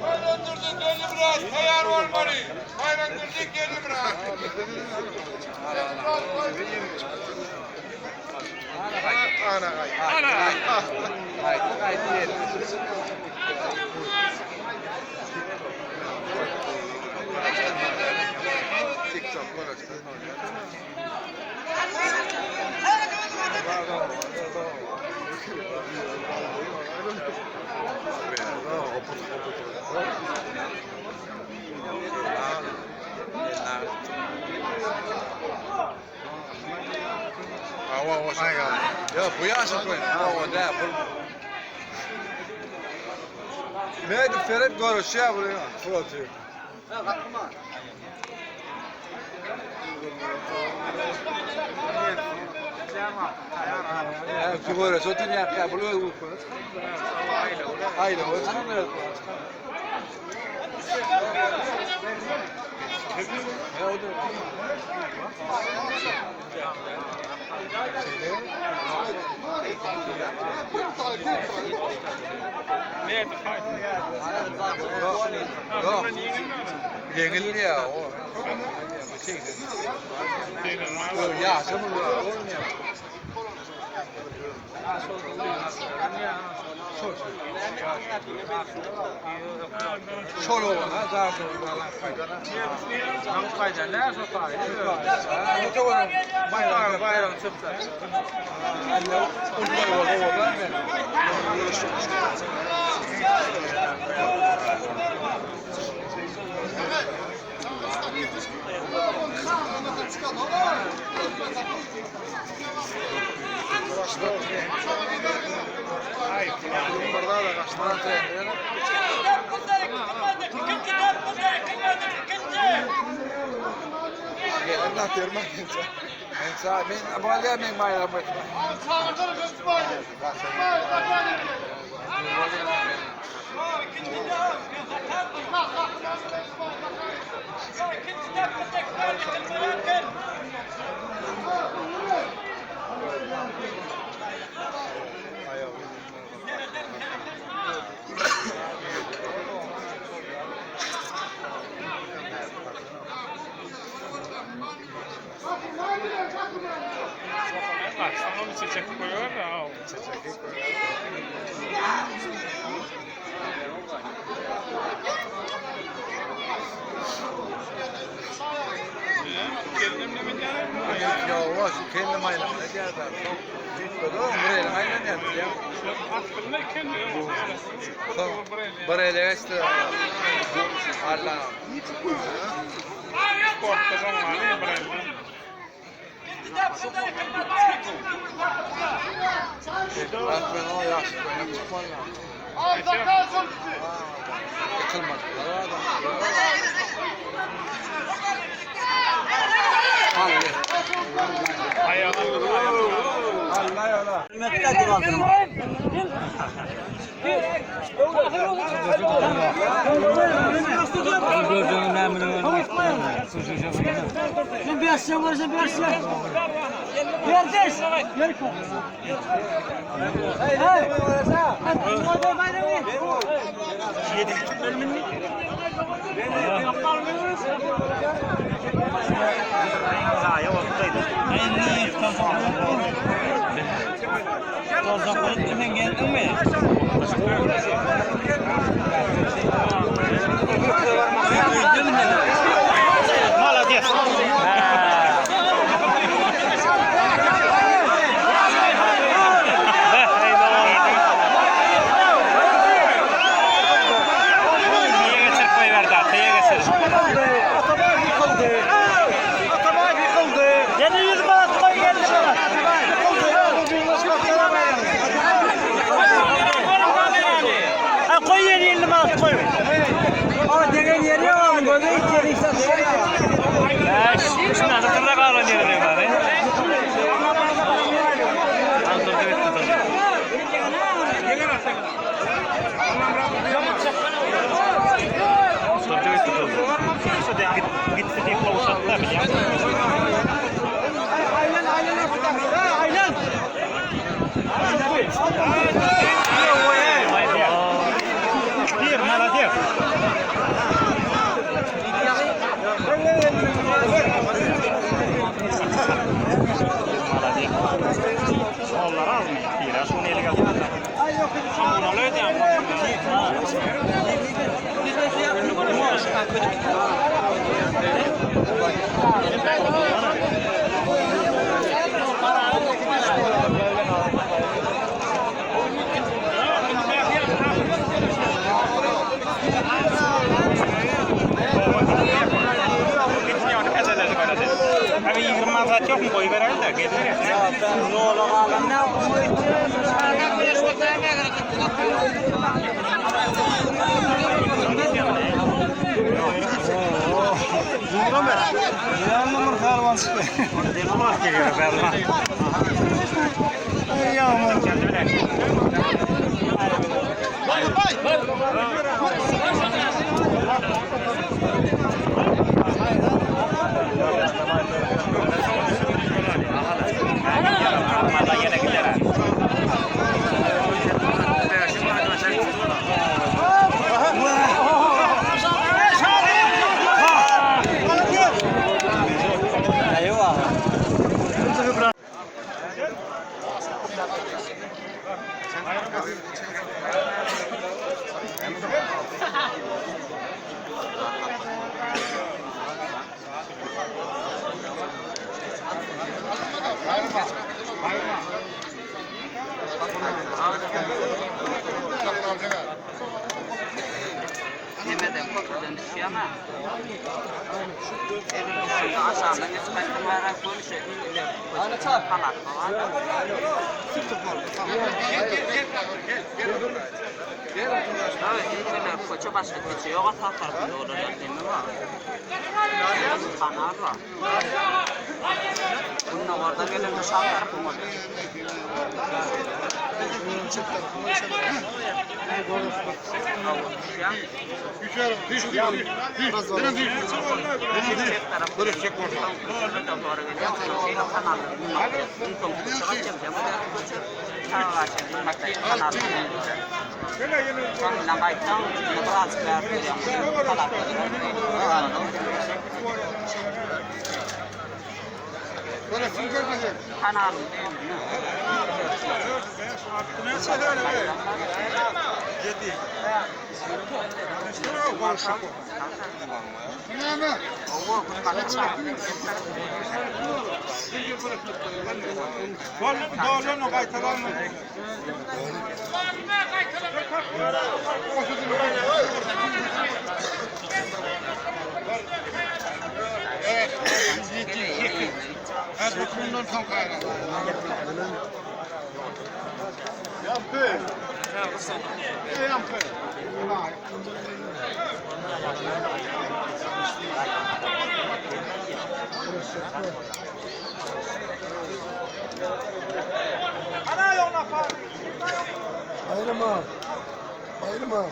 Bayramdurdy geldi biraz tayar olmalı. Bayramdurdy geldi biraz. Ya bu yaşa koyun. O da bu. Mehdi Ferhat görüşüyor buraya. Fıratıyor. Figura, só tinha a cabelo. Hayır, o çıkamıyor. Yengil ya o. Ya, sen bunu Şol oğlan, daha Bayram, bayram çıktı. Men bayram Akşama bir çiçek koyuyor da al. Gelinim ne bileyim. Ya Allah, kendim aylam. Ne diyorlar? Buraya aynen ya. Aslında kendi. Buraya işte. Allah. Korkacağım var buraya. Ben o yaşlı çıkmalı. Yıkılmadı. Allah Allah. Gitdi diýip gowşatdy bilýäňmi? Bir malades. Malades. Onlar azmy? Bir şunu ele geldi. Abi 20 zat yok mu? Koy verelim de gelir. Demolaz geliyor be Allah. Kendi bile. Almada yine gider. Demeden köprüden düşüyor ama. Aşağıdan geçmekten merak konuşuyor. Halat falan. Evet, ilgili koça başka geçiyor. Yok sağ tarafında olur ya değil mi var? Kanar var. Bunun orada gelen de sağ tarafı mı oluyor? Ayrılma. Ayrılma.